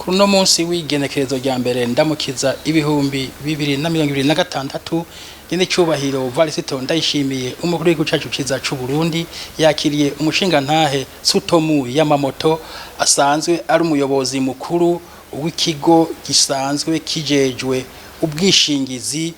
Kuri uno munsi w'igenekerezo rya mbere Ndamukiza 2026, nyene cyubahiro Varisito Ndayishimiye, umukuru w'igihugu cacu ciza c'u Burundi, yakiriye umushingantahe Tsutomu Yamamoto, asanzwe ari umuyobozi mukuru w'ikigo gisanzwe kijejwe ubwishingizi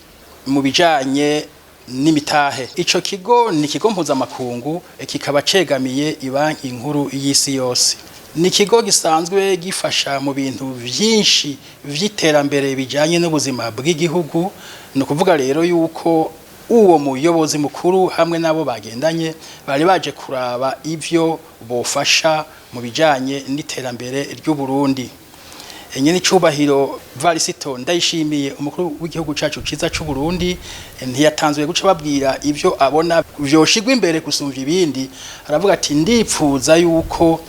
mu bijanye n'imitahe. Ico kigo ni ikigo mpuzamakungu, kikaba cegamiye Ibanki Nkuru y'Isi Yose. Ni ikigo gisanzwe gifasha mu bintu vyinshi vy'iterambere bijanye n'ubuzima bw'igihugu. Ni ukuvuga rero yuko uwo muyobozi mukuru hamwe n'abo bagendanye bari baje kuraba ivyo bofasha mu bijanye n'iterambere ry'Uburundi. Nyene icubahiro Varisito Ndayishimiye, umukuru w'igihugu cacu ciza c'u Burundi, ntiyatanzwe guca babwira ivyo abona vyoshigwa imbere gusumvya ibindi. Aravuga ati: "Ndipfuza yuko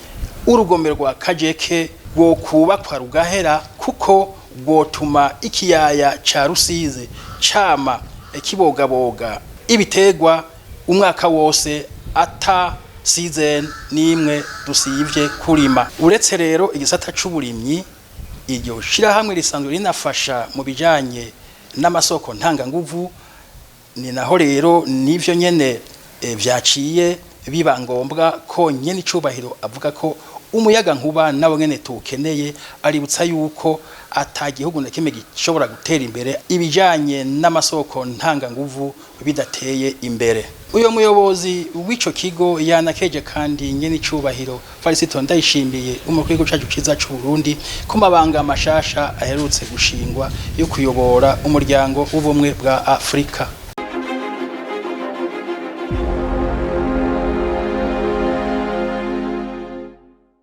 urugomero rwa Kajeke rwokubakwa rugahera, kuko rwotuma ikiyaya ca Rusizi cama kibogaboga ibiterwa umwaka wose, ata season n'imwe dusivye kurima." Uretse rero igisata c'uburimyi, iryo shirahamwe risanzwe rinafasha mu bijanye n'amasoko ntanganguvu. Ni naho rero nivyo nyene vyaciye biba ngombwa ko nyene icubahiro avuga ko umuyaga nkuba nawo nyene tuwukeneye. Aributsa yuko ata gihugu na kimwe gishobora gutera imbere ibijanye n'amasoko ntanganguvu bidateye imbere. Uyo muyobozi w'ico kigo yanakeje kandi nyene icubahiro Varisito Ndayishimiye, umukuru w'igihugu cacu ciza c'u Burundi, ku mabanga mashasha aherutse gushingwa yo kuyobora Umuryango w'Ubumwe bwa Afrika.